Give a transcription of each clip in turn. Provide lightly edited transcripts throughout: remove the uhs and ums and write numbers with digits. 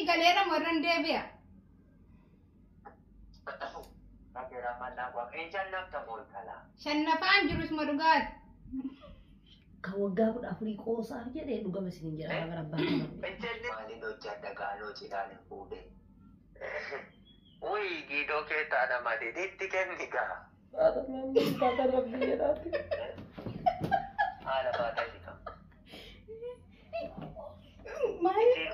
galeera moo irran deebi'a? Shannafaan jirus ma dhugaati. Kan waggaa 14 qoosaaf jedhee dhugama isiniin jedha bara abbaa kanaa. Maaliin hojjedha gaaloo cidhaan hin fuudhe. Wuyi giidoo kee taana malee itti kenni gaa. Haala baataa jika. Maali?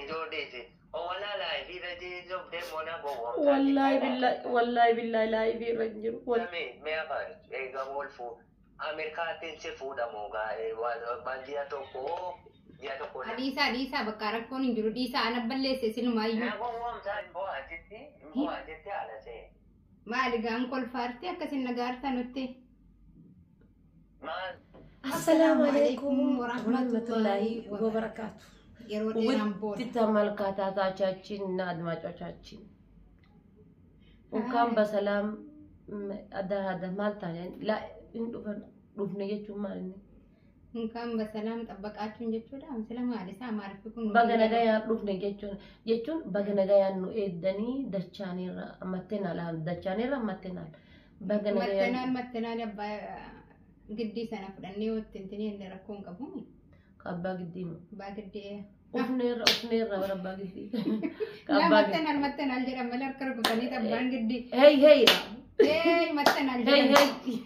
Ijoollee Owalaa laayifii irra jiru moona gowwoomsaa. Wallaahi billaahi wallaahi billaahi laayifii irra hin jiru. Namni mi'a eegamu ol fuudha. Ameerikaatiin si fuudhamu gaa ji'a tokko ji'a tokko. Dhiisaa dhiisaa bakka rakkoon hin jiru dhiisaa ana balleesse isinumaayyuu. Na gowwoomsaa hin bo'aa jetti hin bo'aa jetti haala see. Maali gaan kolfaarti akkasin nagaarta nutti. Maal? Assalaamu alaikum warahmatullaahi wabarakaatu. Yeroo dheeraan booda. ውድ ተመልካቾቻችን እና አድማጮቻችን እንኳን በሰላም አደራደ ማለት dhufne jechuun maal inni? Inkaan basalaam xabbaqaachuun jechuudha. Sila maali isaa maaliif kun? Baga nagayaan dhufne jechuun jechuun baga nagayaan nu eeddanii dachaaniirra ammatteen ala dachaaniirra ammatteen ala baga nagayaan Mattanaan mattanaan abbaa giddii sana fudhannee yoo ittiin inni rakkoo hin qabu. Abbaa giddii moo? Abbaa giddii. Ufneerra ufneerra bara abbaa giddii. Laa mattanaan mattanaan jedhan malee harka rukutanii abbaan giddii. Hey hey Hey mattanaan hey jedhan. hey.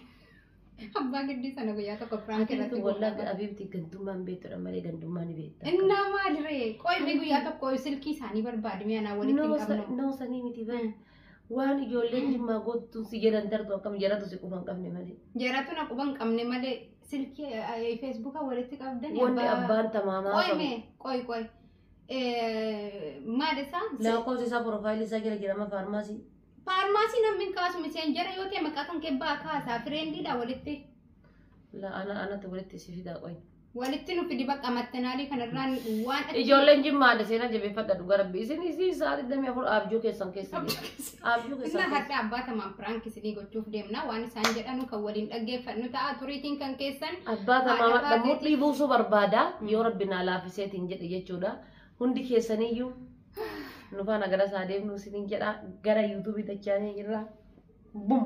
Abbaa giddii sana guyyaa tokko piraank Ati irratti wallaahi abiibti gandummaan beektudha malee gandummaa ni beekta. Innaa maaliree qoy guyyaa tokko silkii isaanii barbaadime anaa walitti hin qabnu. Noo sanii miti bari. Waan ijoolleen jimmaa gootuun si jedhan dartu akkam jedhatu si quba hin qabne malee. Jaratu na quba hin qabne malee silkii feesbuuka walitti qabdan. Wanni abbaan tamaamaa Qoy qabu. mee qoy qoy. Maal isaa? Lakkoofsi isaa profaayilii isaa jira jedhama faarmaasii. Faarmaasii namni hin kaasu miseenjera yoo ta'e maqaa kan kee baa kaasaa fireendiidha walitti. La ana anatti walitti si fidaa qoy. Walitti nu fidi bakka mattanaalii kanarraan waan achi. Ijoolleen jimmaadha seenaa jabeeffadha dhuga rabbi. Isin isii sa'a 24 abjuu keessan keessa jiru. Abjuu Inna keessan keessa. hadda abbaa tamaan piraank isinii gochuuf deemna waan isaan jedhanu kan waliin dhaggeeffannu ta'a turiitiin kan keessan. Abbaa Haadha tamaama baateeti. mudhii buusuu barbaada yoo rabbi naa laafiseetiin jedhe jechuudha. Hundi keessaniyyuu nu faana gara isaa deemnu isiniin jedha gara yuutuubii dachaanii jirra. Bum!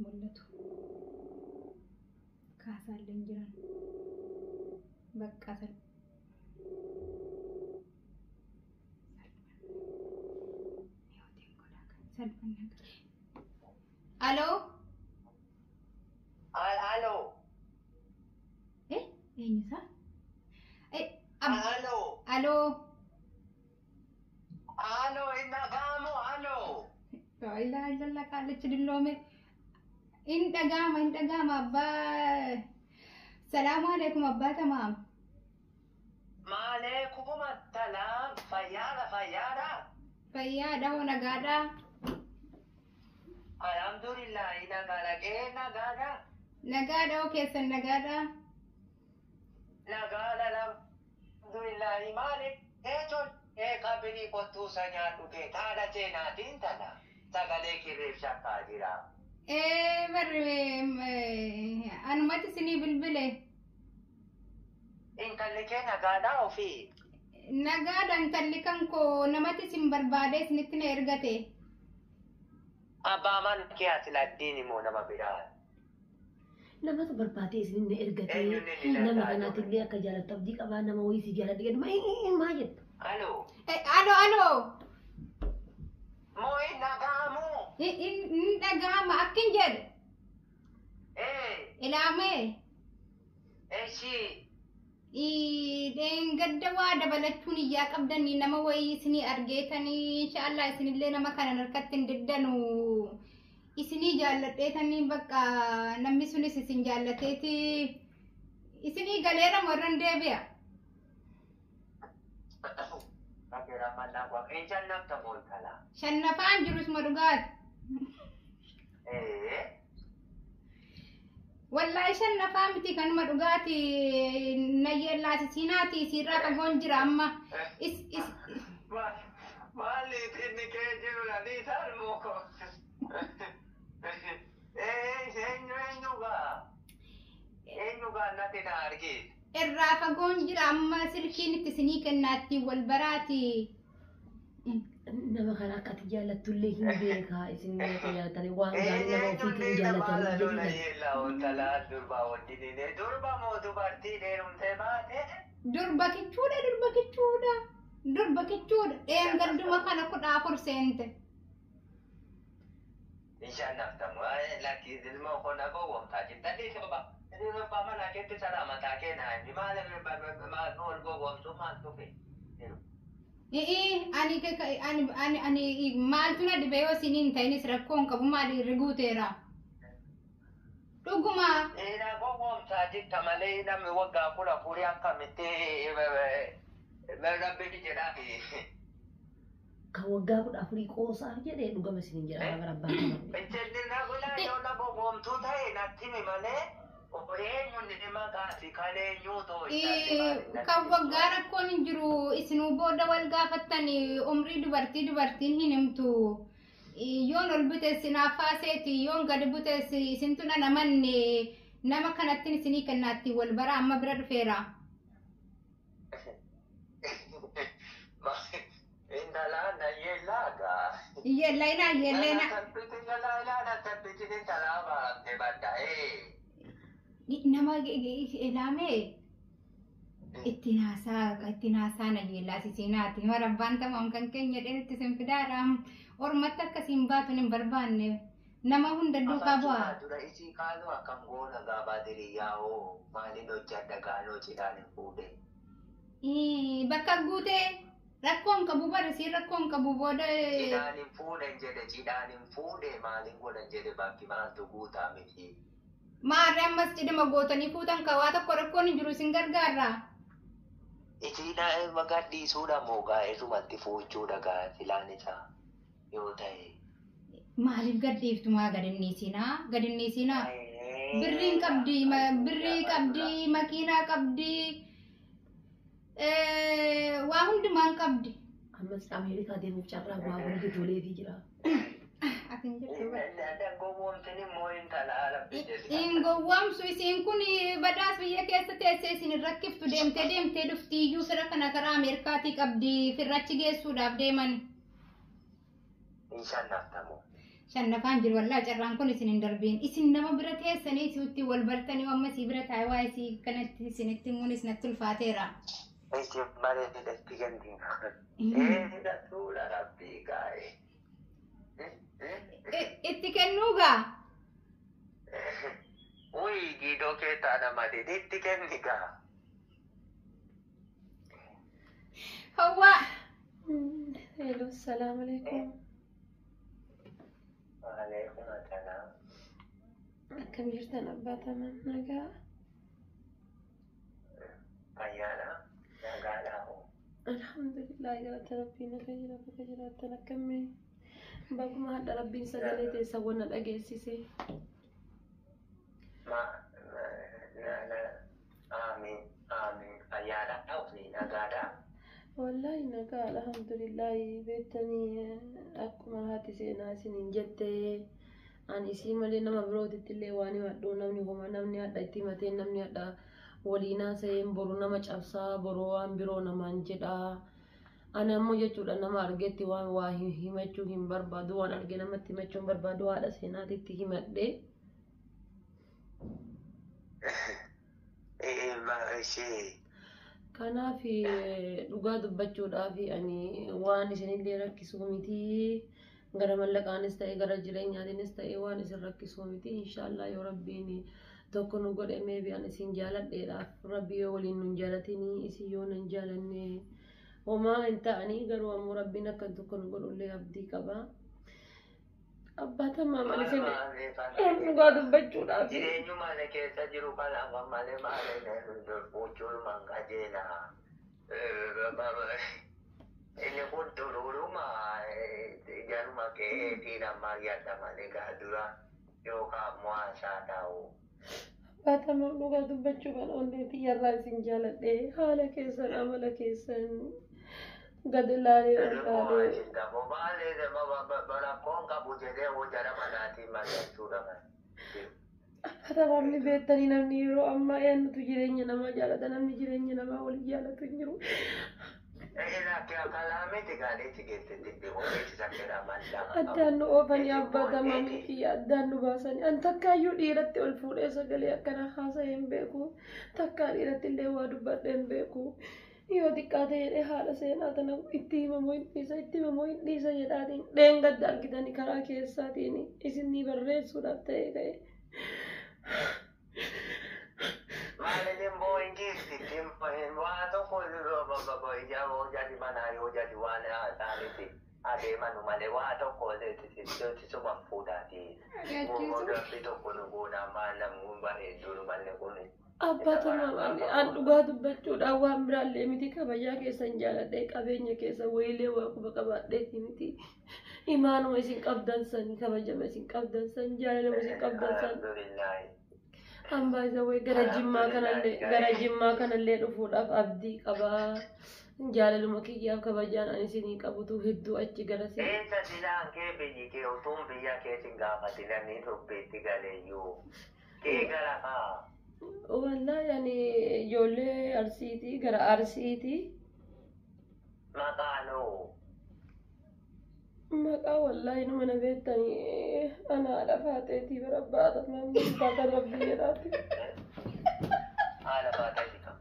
Mul'atu. Kaasaallee hin jiran. Bakka sal. Salphannaa. Aloo? Aloo. Eh, eenyu isaa? Eh, Aloo. Aloo? Aloo hin dhaga'amu aloo. Laa ilaaha illallah kaalichi dilloome. Hin dhaga'ama hin dhaga'ama abbaa. Salaamu alaikum abbaa tamaam. Maalee kuma talaam fayyaadha fayyaadha. Fayyaadha hoo nagaadha. Alhamdulillahi nagaadha qe'ee nagaadha. Nagaadha hoo keessan nagaadha. Nagaadha alhamdulillahi maali eechon ee qabilii qottuusa nyaadhu kee taadha seenaatiin tana sagalee kirriif shakkaa jira. Ee barri anumatti isinii bilbile. Intalli kee nagaadha ofii. Nagaadha intalli kan koo namatti isin barbaade isinitti na ergate. Abbaa mana kee ati laddiin immoo nama biraa. Namatu barbaadee isin na ergatee Eenyuun inni nama danda'a kanaatillee akka jaallattu abdii qabaa nama wayii si jaalladhe jedhu maa jettu. Aloo. Aloo aloo. Moo hin dhaga'amu? Hin dhaga'ama akkin jedhu. Ee Ilaamee. eshi. Dheengadda waa dabalachuun iyyaa qabdanii nama wayii isinii argeetanii inshaallah isinillee nama kanan harkatti hin diddanu isinii jaalladheetanii bakka namni sunis isin jaallateeti isinii galeera moo irran deebi'a. Shannafaan jirus ma dhugaati. Ee. Wallaahi shannafaa miti kanuma dhugaati nayyeellaasisiinaati isiirraa fagoon jira amma. Is is Maaliif inni kee jiru ladii salmoo? Ee eenyu Eessatti na argite? Irraa fagoon jira amma silkiin itti isinii kennaatti wal baraati. Nama kana akka ati jaallattullee hin beekaa isin nama jaallatanii waan gaarii nama ofiitiin jaallatanii jedhina. Durba moo dubartii dheerumtee baate? Durba kichuudha durba kichuudha durba kichuudha dheengadduma kana 14 seente. Ishaan naftamu lakki ilmoo koo na gowwoomtaa jirta dhiisuma. Inni abbaa manaa keetti salaamataa keenaa inni maal maal ol gowwoomtuu maal dhufe? I'ii ani ani ani ani maaltu na dhibe yoo isiniin hin ta'inis rakkoo hin qabu maali irri guuteera. Dhuguma. Na gowwoomtaa jirta malee namni waggaa 14 akkamitti rabbi jedhaa. Kan waggaa 14 qoosaaf jedhee dhugama isiniin jedha bara abbaa kana. Intalli na godhaa yoo na gowwoomtuu ta'e natti himi malee eenyuun ni maqaa fi kan eenyuu ta'u. Kan waggaa rakkoon hin jiru isinuu booda wal gaafattan umrii dubartii dubartiin hin himtu. Yoon ol butes naaf haaseeti yoon gadi butes isintu na namanne nama kanattiin isinii kennaatti wal bara amma bira dhufeera. Intala na yeellaagaa. Yeellaina yeellaina. Nama ilaamee ittiin haasaa na yeellaasisiinaati. Marabbaan tamaam kan keenya dheeratti isin fidaadha. Ormatti akkasiin baatuun hin barbaanne. Nama hunda duukaa bu'aa. Dura isii kaaluu akkam goona gaabaa diriyyaa hoo maaliin hojjadha gaanoo cidhaan hin fuudhe. Bakka guutee rakkoon qabu barisiin rakkoon qabu booda. Cidhaan hin fuudhen jedhe cidhaan hin fuudhe maaliin godhan jedhe bakki maaltu guutaa miti. Maarree ammas cidhuma gootanii fuutan ka waa tokko rakkoon hin jiru isin gargaarra. Isiin gadhiisuudha moo gaa'eesumatti fuuchuudha gaa filaan isaa yoo ta'e. Maaliif gadhiiftu maa gadinniisinaa gadinniisinaa birriin qabdi birrii qabdi makiinaa qabdi waa hundumaan qabdi. Ammas Ameerikaa deemuuf carraa waa hundi toleefii jira. Atin jirtu bara. Gowwoomsin immoo intala rabbi jedhe. Hin gowwoomsu isiin kun badhaas biyya keessa teessee isin hin rakkiftu deemtee deemtee dhufti iyyuu fira kana karaa Ameerikaatii qabdi firrachi geessuudhaaf deeman. Ishaan naftamu. Shannafaan jiru wallaa carraan kun isin hin darbiin. Isin nama bira teessanii isitti wal bartanii amma isii bira taa'ee waa isii kanatti isinitti himuun isinatti ulfaateera. Isin bareedatti kenniin. Ee rasuula rabbii gaa'e. Itti kennuu gaa? Uyi giidoo kee taana malee itti kenni gaa. Hawwaa. Hello, salaam alaikum. Waalaikum asalaam. Akkam jirtan abbaa taman nagaa? Fayyaadha. Nagaadha hoo. Alhamdulillah galata rabbii nagaa jira bakka jiraattan akkamii? Bakkuma hadha rabbiin sagalee teessa wanna dhageessise. Ma na na amiin amiin fayyaadha ofii nagaadha. Wallaahi nagaa alhamdulillahi beektanii akkuma haati seenaa isiniin jette ani isii malee nama birootitti illee waan himadhu namni homa namni hadha itti himatee namni hadha waliin haasa'een boru nama cabsaa boru waan biroo namaan jedhaa. Ani ammoo jechuudha nama argetti waan waa himachuu hin barbaadu waan arge namatti himachuu hin barbaadu haadha seenaatitti himadhe. Ishee. Kanaaf dhugaa dubbachuudhaaf ani waan isinillee rakkisuu miti gara mallaqaanis ta'e gara jireenyaatiinis ta'e waan isin rakkisuu miti inshaallah yoo rabbiin tokko nu godhe meebi ani isin jaaladheedhaaf rabbi yoo waliin nun jaalatinii isin yoo nan jaalanne homaa hin ta'anii garuu ammoo rabbiin akka tokko nu godhullee abdii qaba. Abbaa tamaam ani isin dhugaa dubbachuudhaaf. Jireenyuma na keessa jiru kanaaf malee maalee fuuchuun qajeela. Inni kun dururuma jaruma keetiin amma yaadda malee gaa dura yookaan ammoo haasaa ta'u. Abbaa tamaam dhugaa dubbachuu kan onnee tiyyarraa isin jaaladhe haala keessan amala keessan gad ilaalee ol ilaalee. Maalee rakkoon qabu jedhee hoo jara manaatiin mari'achuudha. Abbaa beektanii namni yeroo ammaa eenyutu jireenya namaa jaalata namni jireenya namaa waliin jaalatu hin jiru. Addaan nu oofanii abbaa tamamii kiyya addaan nu baasanii an takkaayyuu dhiiratti ol fuudhee sagalee akkana haasa'ee hin beeku takkaa dhiiratti illee waa dubbadhee hin beeku. Yoo xiqqaate jedhee haadha seenaa tana itti himamoo hin dhiisa itti himamoo hin dhiisa jedhaatiin dheengadda argitanii karaa keessaatiin isinii barreessuudhaaf ta'ee ka'e. Maaliin boo'in jirti waa tokko jadi manaa yoo jadi waan isaaniiti adeemanu malee waa tokko suma fuudhaati. Rabbi tokko nu goona maal namni bareedduu malee kun. Abbaa tamaam an dhugaa dubbachuudhaan waan biraallee miti kabajaa keessan jaaladhee qabeenya keessa wayiilee waa quba qabaadheeti miti. Imaanuma isin qabdan san kabajama isin qabdan san jaalalama isin qabdan san. Hambaa isa wayii gara jimmaa kanallee dhufuudhaaf abdii qabaa. Jaalaluma kiyyaaf kabajaan ani isinii qabutu hedduu achi gara si. Eessa silaan kee biyyi kee utuun biyya keetiin gaafatinanii dubbiitti galeeyyuu. Kee gara haa. Wallaahi ani ijoollee Arsiitii gara Arsiitii. Maqaanoo. Maqaa wallaahi numa na beektanii ana haadha faateetii bara baata namni baata rabbii jedhaati. Haadha faateetii kam?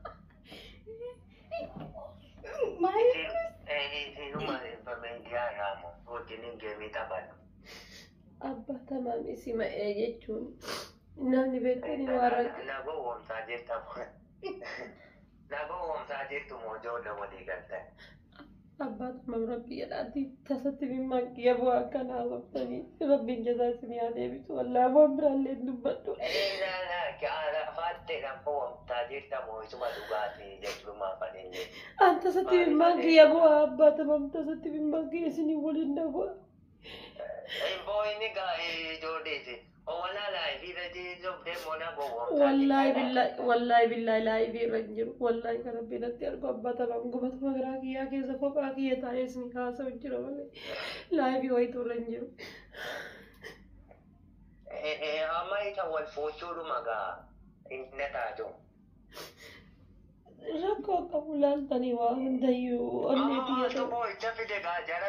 Maal? Isinuma miidiyaa irraa wajjin geemii taphatu. Abbaa tamaam isi ma'ee jechuun namni beektanii waan rakkate. Na gowwoomsaa jirta moo? Na gowwoomsaa jirtu moo ijoollee walii galtan? Abbaa tamaam rabbii jedhaati tasatti mimmaan kiyya bu'aa akkana haasoftanii rabbiin jazaa isinii haa deebisu wallaahi waan biraallee hin dubbadhu. Haadha faateedhaan gowwoomsaa jirta moo isuma dhugaatii jechuun maafanii jechuudha. An tasatti mimmaan kiyya bu'aa abbaa tamaam tasatti mimmaan kiyya isinii waliin na bu'a. Boo'inni ijoolleeti. Wallaahi billaahi wallaahi billaahi laayivii irra hin jiru wallaahi kan rabbiin natti argu abbaa tamaam gubatuma garaa kiyyaa keessa kophaa kiyya taa'ee isinii haasa'u jira malee laayivii wayituu irra hin jiru. Amma isa wal fuuchuudhuma gaa inni taatu. Rakkoo qabu laaltanii waa hundayyuu onnee tiyya Amma boo'icha fide gaa jara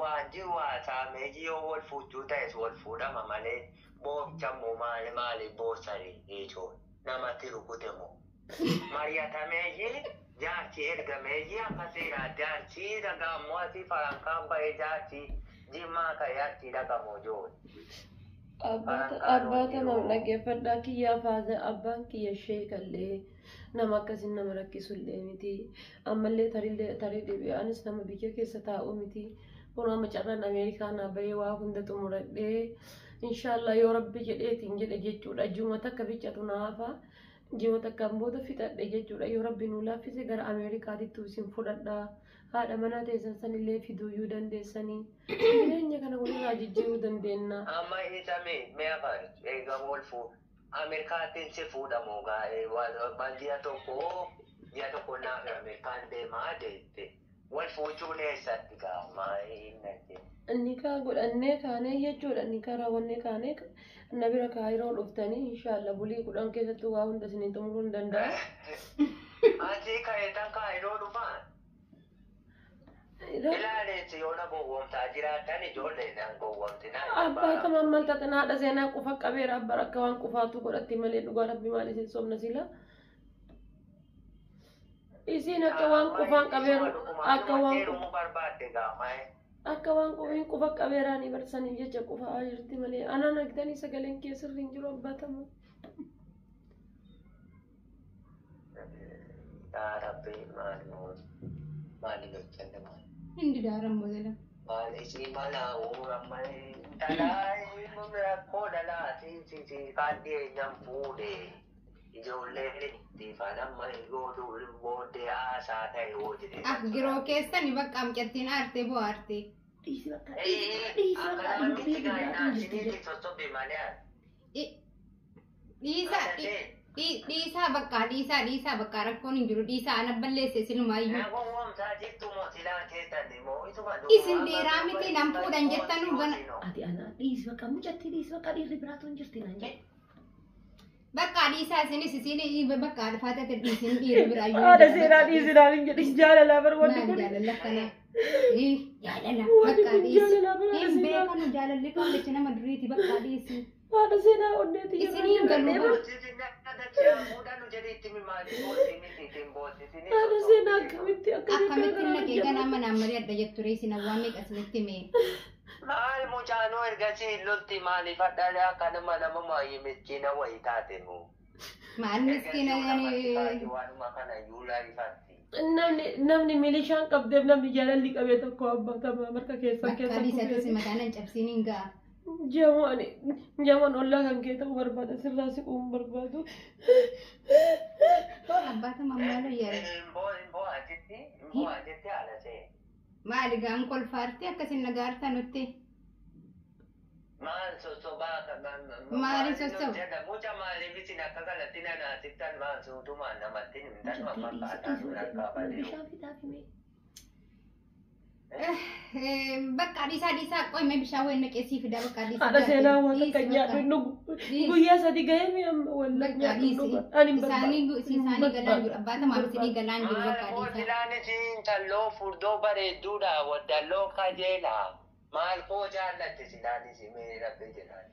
waan jiru haasa'amee yoo wal fuuchuu ta'es wal fuudhama malee boo'icha immoo maali maali boosanii jechuun namatti rukute moo. Mari'atamee jaarsi ergamee akka seeraa jaarsi dhagaa immoo asii farankaan ba'ee jaarsi jimmaa ka'ee achi dhaqamoo jiru. Abbaa tamaam dhaggeeffadhaa kiyyaa faasa abbaan kiyya sheekallee nama akkasiin nama rakkisullee miti ammallee tarii dhibee anis nama biyya keessa taa'u miti kun amma carraan Ameerikaa bahee waa hunda xumuradhee inshaallah yoo rabbi jedheetiin jedhe jechuudha ji'uma takka biccatu naafa ji'uma takkaan booda fixadhe jechuudha yoo rabbi nuu laaffise gara Ameerikaatittu isin fudhadhaa haadha manaa teessan sanillee fiduuyyuu dandeessanii jireenya kana walirraa jijjiiruu dandeenya. Amma isa mi'a egaa wal fuudhu. Ameerikaatiin si fuudhamu gaa ji'a tokko naaf Ameerikaan deemaa deette. Wal fuuchuun eessatti gaa maal Nikaa godhannee kaanee jechuudha. Nikaa raawwannee kaanee na bira kaayiroo dhuftanii inshaallah bulii 10 keessatti waa hunda isiniin xumuruu hin danda'a. Asii ka'eetan kaayiroo dhufaan. Ilaaleessi yoo na gowwoomsaa jiraatan ijoollee naan gowwoomsinaa. Abbaa tamaam maal taate haadha seenaa qufa qabeera abbaa akka waan qufaatu godhatti malee dhugaa rabbi maal isin soomna sila. Isiin akka waan qufaan qabeeru akka waan akka waan qufiin qufa qabeeraanii barsaniif jecha qufaa jirti malee anaan argitanii sagaleen kee sirri hin jiru abbaa tamaam. Yaa rabbi maal maal gochanne maal. Hindi daaran boodala. Maal isii mala amma dhalaa rakkoo dhalaa si kaan dhiyeenyaan fuudhe ijoolleen itti amma booddee haasaa ta'e hoo jedhee. Ah giroo keessani bakka amcattiin aartee bo'aarte. Dhiisi bakka dhiisi bakka Akkanumatti gaa'inaa isinitti sossobe malee. Dhiisaa dhiisaa bakka dhiisaa dhiisaa bakka rakkoon hin jiru dhiisaa ana balleesse isinumaayyuu. Na gowwoomsaa jirtu moo silaan keessan moo isuma Isin dhiiraa miti nan fuudhan jettanuu gana. Ati anaa dhiisi bakka mucattii dhiisi bakka dhiirri biraatu hin jirti naan jedhe. Bakka dhiisaa isinis isin bakka alfaata ta'e isin dhiira bira ayyuu. Haadha seenaa dhiisinaan hin jedhin jaalalaa bar wanti Maal kun. jaalala kana? Jaalala Wanti bakka kun dhiisi. jaalalaa bar haadha Hin seenaa. beekanu jaalalli kun jecha nama duriiti bakka dhiisi. Haadha seenaa onneeti Isiniin galuu bar. Haadha seenaa akkamitti Akkamitti naqee ganaa akkamitti manaan marii adda jettu ree isin awwaa meeqa isinitti mee? Maal mucaanoo ergasii lolti maaliif adda akkanuma nama maayii miskiina wayii taate moo? Maal miskiina yani Waanuma kana yuulaa ifatti. Namni milishaan qabdeef namni jaalalli qabee tokko abbaa tamaa marka keessan bakka keessa dhiisatis kufee. mataan hin cabsiin hin ga'a. Jamaan jamaan ollaa kan kee ta'uu barbaada sirraa siquu hin barbaadu. Abbaa tamaa maaloo yaala. Hin bo'a jetti haala see. Maali gaan kolfaarti akkasin nagaarta nutti. Maal sossobaa Maali sossoba? jedha muca maaliif isin akka kanatti nanaasittan maal suutumaan namatti himtan amma akkaataa sun harkaa badeeru. Bishaan fidaaf himee. Bakka dhiisaa dhiisaa qo'ime bishaan wayin naqee sii fidaa bakka dhiisaa. Haadha seenaa waan takka nyaadhu hin dhugu. Guyyaa sadi gahee mi amma wallah Bakka nyaadhu hin dhiisi. dhugu. Ani hin barbaadu. Isaanii galaan jiru. Abbaa tamaa isinii galaan jiru Maal bakka dhiisaa. kootilaan isin talloo furdoo bareedduudha waddalloo kajeela. Maal koo jaallatti silaan isin mee rabbi jedhaan.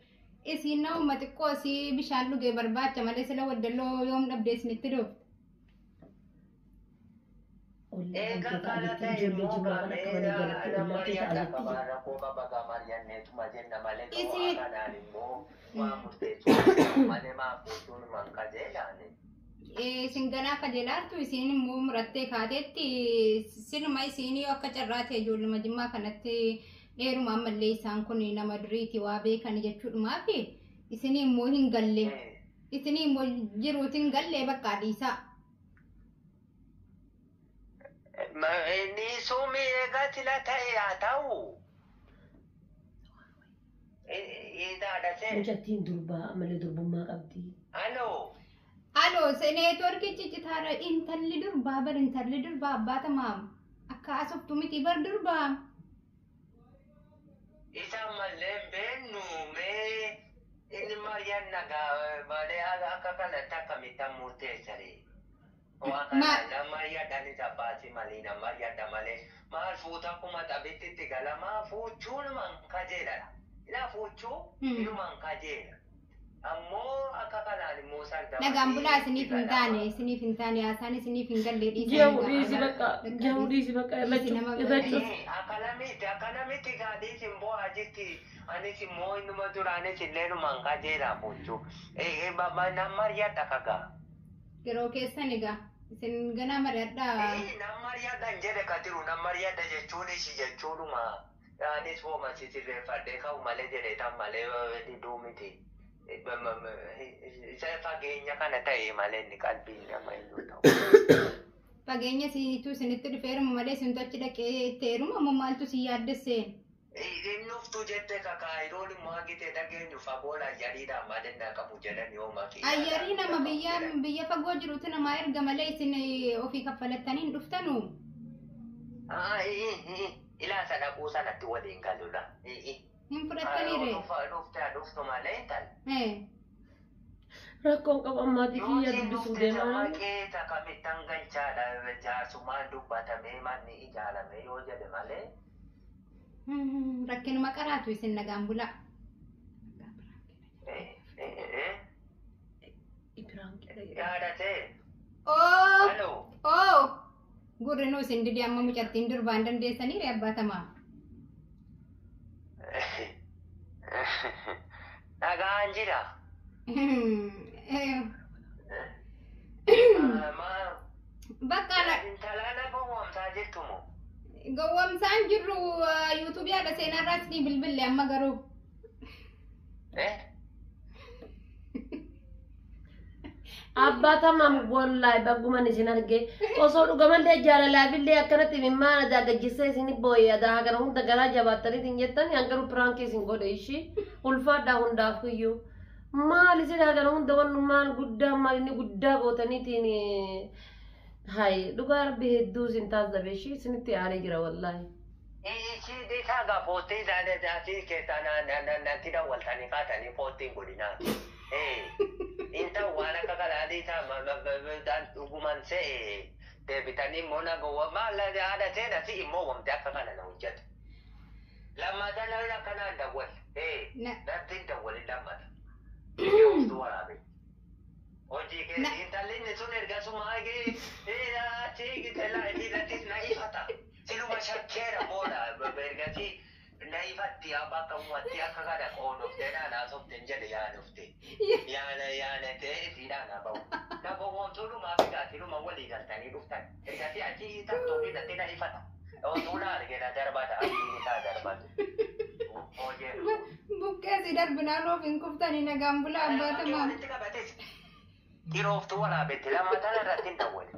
Isin nama xiqqoo isii bishaan dhugee barbaacha malee sila waddalloo yoom dhabdee isinitti dhufte. Ollaa kan Eega kee ta'a kana jetti ta'e ijoollee immoo jimmaa kan akka malee jalatti ollaa kee ta'a mari'adha jetti. qabaa rakkoo qaba gaa mari'anneetuma jenna malee Isin- kanaan immoo waa murteessuu malee maa fuutuun man kajeelaani. Isin ganaa kajeelaartu isin immoo murattee kaateetti siluma isinii akka carraa ta'e ijoolluma jimmaa kanatti dheeruma ammallee isaan kun nama duriiti waa beekan jechuudhumaaf isinii immoo hin galle. Isinii immoo jiruuti hin galle bakka dhiisaa. Inni suumi eegaa sila ta'e haa ta'u. Idaadha. Mucattiin durbaa ammallee durbummaa qabdi. Halloo. Aloo neetwoorkii ciccitaara intalli durbaa bar intalli durbaa abbaa tamaam akka asoftu miti bar durbaa. Isa mallee hin beeknu mee inni mari'an nagaa malee akka kanatti akkamittan murteessare. Waa kana nama mari'adhaan isa baasii malee nama mari'adha malee maal fuuta akkuma taphitti itti galamaa fuuchuun kajeeladha. Ilaa fuuchuu ilumaan kajeela. Ammoo akka kanaan immoo sardama. Nagaan bulaa isiniif hin taane isiniif hin taane haasaan isiniif hin galle dhiisaa. Jamu dhiisi bakka jamu dhiisi bakka irra Dhiisi nama irra cuf. Akkanamitti akkanamitti gaadhiis hin bo'aa jirti. Anis immoo innuma duraanis illee numaan kajeelaa fuuchuu. Nama mari'adha kagaa. Yeroo keessan egaa isin ganaa mari'adhaa. Nama mari'adha hin jedhe ka jiru nama mari'adha jechuun ishii jechuudhuma. Anis hooma si sirreeffadhee ka'u malee jedhee tan malee diduu miti. Isa fageenya kana ta'e malee inni qalbiin nama hin ta'u. Fageenya isiitu isinitti dhufeeruma malee isintu achi dhaqee itti heeruma ammoo maaltu si yaaddesseen? Inni uftuu jette kakaayiroon immoo hagitee dhageenyu fagoon ayyariidhaan malee na qabu jedhan yoo makii. Ayyarii nama biyya biyya fagoo jirutu namaa erga malee isin ofii kaffalattanii hin dhuftanu. Ilaa sana dhaquu sanatti waliin galudha. Hin fudhattaniire. Dhuftee dhuftu malee hin talle. Rakkoon qabu ammaatii kiyya dubbisuu deemaa. Maqee kamittan galchaadha jaarsummaan dubbatamee manni ijaaramee yoo jedhe malee. Rakkinuma qaraatu isin nagaan bulaa. Yaadatee. Oo! Halloo. Oo! Gurri nuu isin didi amma mucattiin durbaan dandeessaniire abbaa tamaa. Dhagaan jira. Bakka Intala na gowwoomsaa jirtu moo? Gowwoomsaan jirru yuutuubii haadha seenaarraa isinii bilbille amma garuu. Abbaa tamaam wallahi bagguman isin arge osoo dhugamallee jaalalaafillee akkanatti imimmaan adaa gajjisee isin booye adaa kana hunda garaa jabaattaniitiin jettan hangaruu piraankii isin godhe ishii ulfaadhaa hundaaf iyyuu maal isin kana hunda wannummaan guddaa maal inni guddaa gootaniitiin hay dhugaa rabbi hedduu isin taasise ishii isinitti aanee jira wallahi. Ishii isaa gaa poostii isaanii keessaa natti dawwaltanii kaatanii poostiin godhinaa. Inta Dhiisaa dhuguman se'e deebitanii immoo na gowwa maal haadha seena si immoo wamte akka kana na hojjetu. Lammata namni akkanaan dawwal. Natti hin dawwalin lammata. Yoomtu waraabe. Hojii keessa intalli inni sun erga sumaa achi na ifata. Siluma shakkeera booda ergasii na ifatti bakka uumatti akka kana qoodoftee naanaa softe hin jedhe yaadofte. Yaana yaanatee isiidhaan haa ba'u. Na gowwoomtuu dhumaa fi gaasiluma walii galtanii dhuftan. Ergasii achi taktoonni irratti na ifata. Otuu na arge na darbata abdiin isaa darbatu. Hojii. Buqqee si darbinaan of hin kuftanii nagaan bulaa abbaa tamaam. Walitti qabates. Dhirooftuu waraabetti lammatan irratti hin dawwale.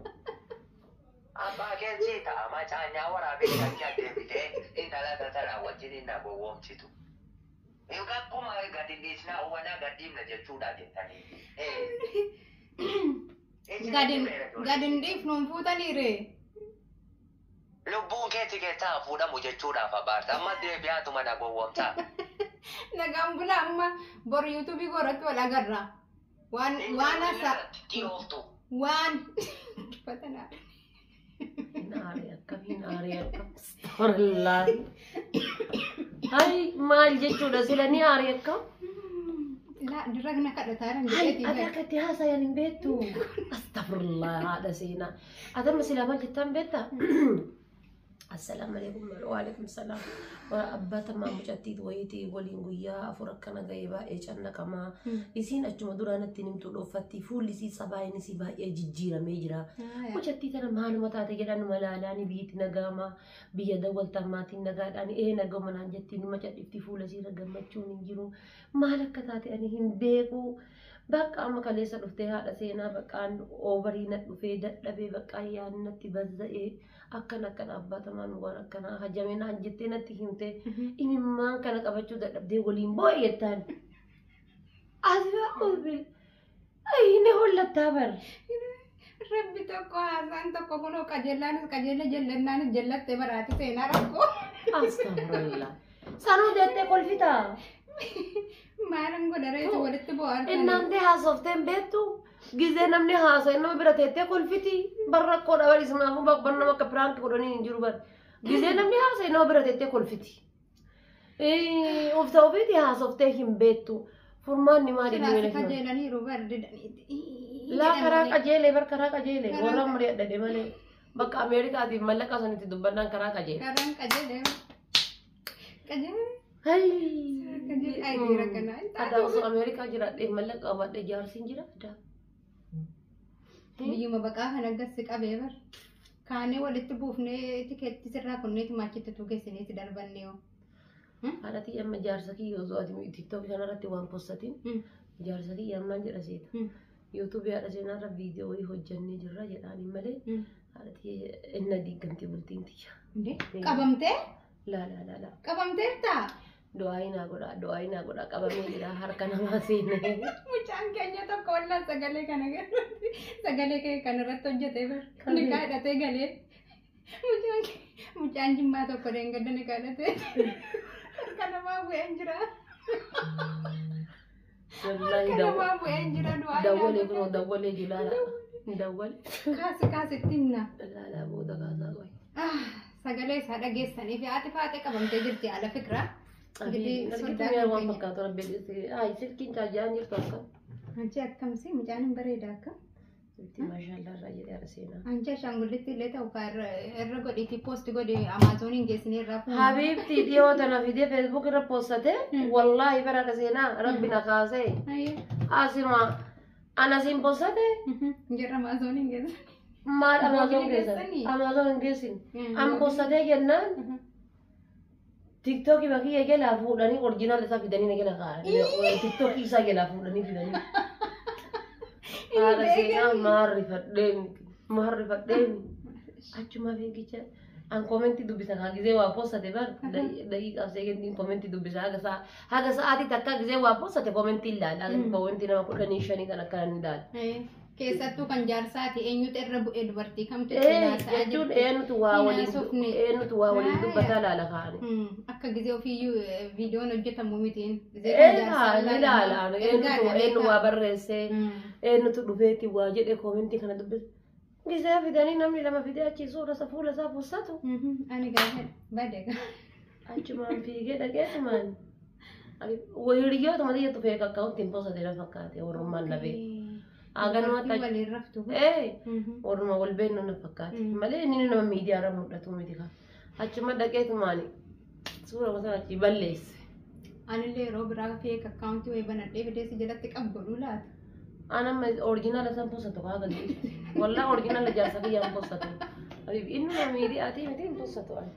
Abbaa keessi ta'a macaanyaa waraabetti achi adeemtee intala tasaraa wajjin hin na gowwoomsitu. Akkuma gadi dhiisnaa uwwanaa gad dhiibna jechuudha jettanii. Gadin dhiifnuun fuutaniire. Lubbuun keessi keessaa fuudhamu jechuudhaaf abaarsa. Amma deebi'aatuma na gowwoomsaa. Nagaan bulaa amma bor yuutuubii godhatu wal agarra. Waan waan hasa Dhirooftuu. waan fatanaa. Hin aaree akkam hin aaree akkam. Astaghfirullah. Hay maal jechuudha sila ni aaree akkam. Laa dura na kadhataa jiran Hay jedheetii ati akka itti haasayan hin beektu. Astaghfirullah haadha seenaa. Ati amma silaa maal jettaan beektaa? Assalaamu alaikum waalaikum salaam. Abbaa tamaa mucattii wayiitii waliin guyyaa 4 akkana ga'ee baay'ee cannaqamaa. Isiin achuma duraan natti himtuu dhoofatti fuulli isii sabaayin isii baay'ee jijjiiramee jira. Mucattii tana maaluma taate jedhan malaalaani biyyatti nagaama biyya dawwaltaan maatiin nagaadhaan ee nagama naan jettiin numa cadhifti fuula isiirra gammachuun hin jiru. Maal akka taate ani hin beeku. Bakka amma kaleessa dhuftee haadha seenaa baqqaan oovarii na dhufee dadhabee baqqaan yaadni natti bazza'ee akkana akkana abbaa tamaan waan akkanaa hajamee naan jettee natti himtee imimmaan kana qabachuu dadhabdee waliin boo'e jettaan. Asii inni hollattaa bar. Rabbi tokko haasaan tokko kunoo qajeellaanis qajeella jallannaanis jallattee baraati seenaa rakkoo. Astaghfirullah. Sanuu jettee kolfitaa. Maalan godha reetu walitti bo'aartanii. Innaantee haasofteen beektu gizee namni haasa'e nama bira teettee kolfiti bar rakkoo dhaban ismaafuu bar nama akka piraanki godhanii hin jiru bar gizee namni haasa'e nama bira teettee kolfiti. Ufta ofiiti haasoftee hin beektu furmaanni maali Silaas inni hima. qajeelaniiru bar didaniiti. Laa karaa qajeelee bar karaa qajeelee warra umurii adda malee bakka Ameerikaatiif mallaqa sanitti dubbannaan karaa qajeele. Karaan qajeelee. Qajeelee. Hay. Qajeelee. Ay dhiira kanaa. Adaa osoo Ameerikaa jiraadhee mallaqa qabadhee jaarsiin jira adaa. Biyyuma baqaa kan akkas qabee bar. Kaanee walitti buufnee tikeetti sirraa kunneeti maachitti utuu geessineeti darbannee hoo. Haadha tiyya amma jaarsa kiyya osoo ati tiktookii kanarratti waan postatiin jaarsa kiyya ammaan jedha seeta. Yuutuubii haadha seenaarra viidiyoo wayii hojjannee jirra jedhaanii malee haadha tiyya inna diigamti bultiin tiyya. Qabamtee? Laa laa laa laa. Qabamteertaa? Du'aayi naa godhaa du'aayi naa godhaa qabamee jira harka namaa seenee. Mucaan keenya tokko wallaan sagalee kana irratti sagalee kee kana irratti hojjetee bar. Ni kaadhatee galee. Mucaan mucaan jimmaa tokko deengadda ni kaadhatee. Harka namaa bu'een jira. Wallaahi Harka namaa bu'een jira du'aayi naa dawwalee godhaa. kunoo dawwalee jilaala. Dawwalee. Kaasi kaasitti himna. Laalaa booda kaasaa qoy. Sagalee isaa dhageessanii fi haati faatee qabamtee jirti ala fikira. እንግዲህ Argitu mi'a waan fakkaatu rabbi ay silkiin chaarjaan jirtu akka. Anchi akkamsi mucaan hin bareeda akka. Itti maashaallah irraa jedhee haadha seenaa. Anchi ashaangullitti illee ta'u ka irra godhiitii poost godhi amaazoniin geessinee irraa fuuna. Habiibti dhiyoo tana fidee feesbuuk irra poostate wallaahi bara haadha seenaa rabbi na kaasee asuma ana siin poostate Jarra amaazoniin geessan. maal amaazon Googilii geessan geessanii? amaazon hin geessin an poostatee jennaan tiktookii bakiyya jalaa fuudhanii orjinaal isaa fidanii na jala kaa'an tiktookii isaa jalaa fuudhanii fidanii. Haadha seenaa maarrifadheen maarrifadheen achuma fiigicha an komentii dubbisa kaa gizee waa poostate bar daqiiqaaf seekentiin komentii dubbisa haga sa'aatii takka gizee waa poostate komentii ilaala komentii nama 15 kan akkana ni ilaala. Keessattuu kan jaarsaati eenyutu irra bu'ee dubartii kamtu Ee ittiin haasa'aa jechuun jirti. eenyutu waa Hin waliin haasofne. eenyutu waa waliin Haa, dubbataa laala kaa'ani. Akka gizee ofiiyyuu viidiyoon hojjetamu mitiin. Gizee kan Ee jaarsaa ni laala eenyutu Ergaadha eenyu beekaa. waa barreessee eenyutu dhufeeti waa jedhe koomentii kana dubbise. Gizee fidanii namni lama fidee achi suura isa fuula isaa buusatu Ani gaafa bade gaa. achumaan fiigee dhaqeetumaan. Hiriyootuma xiyyatu feeka akkaawuntiin hin poosate na fakkaate warrummaan na beeku. Haganumatti Dubartii waliin raftu. Ee warruma wal beeknu na fakkaate malee inni nama miidiyaarra mul'atu miti kaa. Achuma dhaqeetumaan suura sana achi balleesse. Anillee yeroo biraa feek akkaawuntii wayii banadhee fidee si jalatti qabu godhuu laata. Ana amma originaala san poosatu kaa galii. Wallaa originaala jaarsa kiyyaan poosatu. Habibi inni nama miidiyaatii miti hin poosatu ani.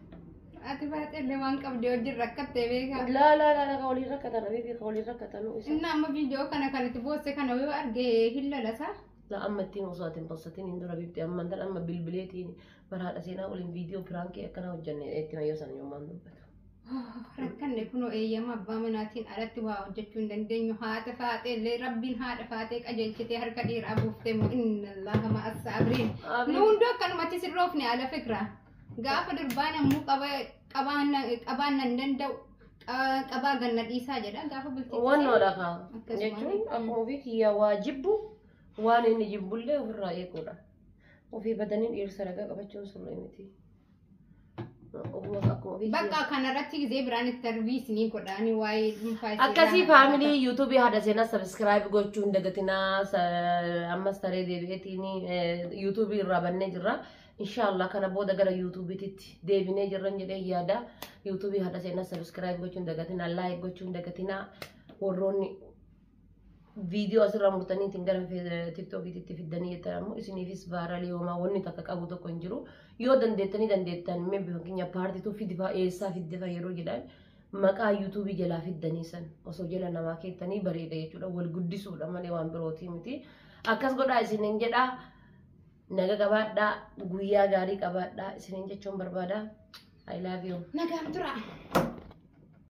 Ati baatee waan qabdee wajjin rakkattee beekaa. Laa laa laa ka waliin rakkatan habibi ka waliin rakkatan isa. Inni amma viidiyoo kana kan itti boosse kana yoo arge hin lalasaa. La amma ittiin osoo ati hin poossatin hin dura bifti amma tan amma bilbileetiin baraadha seenaa waliin viidiyoo piraankii akkana hojjenne itti mayyoo sana yoommaan dubbatu. Rakkanne kunoo eeyyama abbaa manaatiin alatti waa hojjechuu hin dandeenyu. Haadha faatee illee rabbiin haadha faatee qajeelchitee harka dhiiraa buuftee moo inna allaha ma'a saabiriin. Nu hunduu akkanumatti sirroofne ala fikra. Gaafa durbaan ammoo qabaan nan danda'u qabaa ganna dhiisaa jedha gaafa bultii. Wannoodha kaa Akkasuma. jechuun akkuma ofii kiyyaa waa jibbu waan inni jibbullee ofirraa eeguudha. Ofii badanii dhiirsa ragaa qabachuun sirrii miti. Ofuma akkuma ofii kiyyaa. Bakka kanarratti gizee biraan itti tarbiisni godhaani waa'ee dhuunfaa isii Akkasii irraa faamilii yuutuubii haadha seenaa sabiskiraayib gochuu hin dagatinaa ammas taree deebi'eetiin yuutuubii irraa bannee jirra. Inshaallah kana booda gara yuutuubiitti deebinee jirran jedhee yaada. Yuutuubii haadha seenaa sabiskiraayib gochuu hin dagatinaa, laayik gochuu hin dagatinaa. Warroonni viidiyoo asirraa murtaniitiin gara tiktookiitti fiddanii jettan ammoo isiniifis vaaralii homaa wanni takka qabu tokko hin jiru. Yoo dandeettanii dandeettan mee fakkeenya paartituu fidifaa eessaa fiddifaa yeroo jedhan maqaa yuutuubii jalaa fiddanii san osoo jala namaa keettanii bareeda jechuudha. Wal guddisuudha malee waan birootii miti. Akkas godhaa isiniin jedhaa. Naga qabaadhaa, guyyaa gaarii qabaadhaa isiniin jechuun barbaada. I love you. Nagaan tura.